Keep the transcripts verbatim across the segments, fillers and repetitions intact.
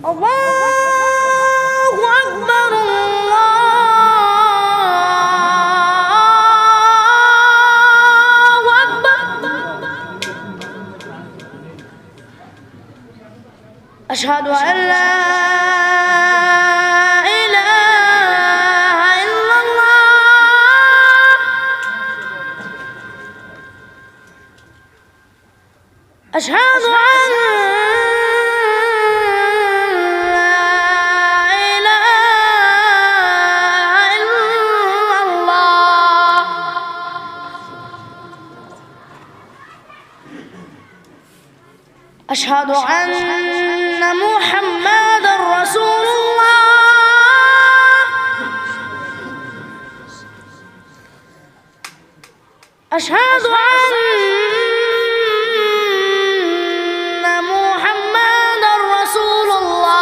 الله أكبر، الله أكبر. أشهد أن لا إله إلا الله. أشهد أن لا إله إلا الله. أشهد أن محمدا رسول الله. أشهد أن محمدا رسول الله.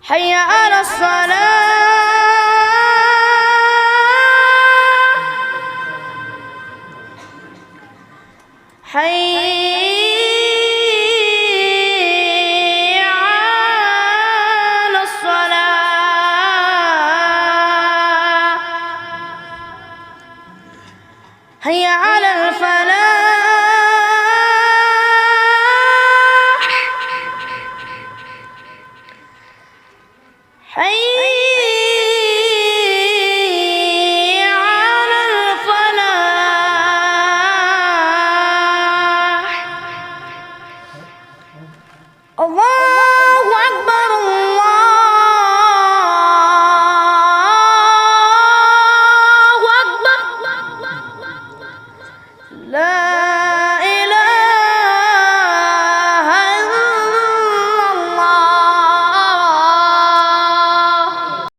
حي على الصلاة. حي على الصلاة. حي على الفلاح. حي على الفلاح. الله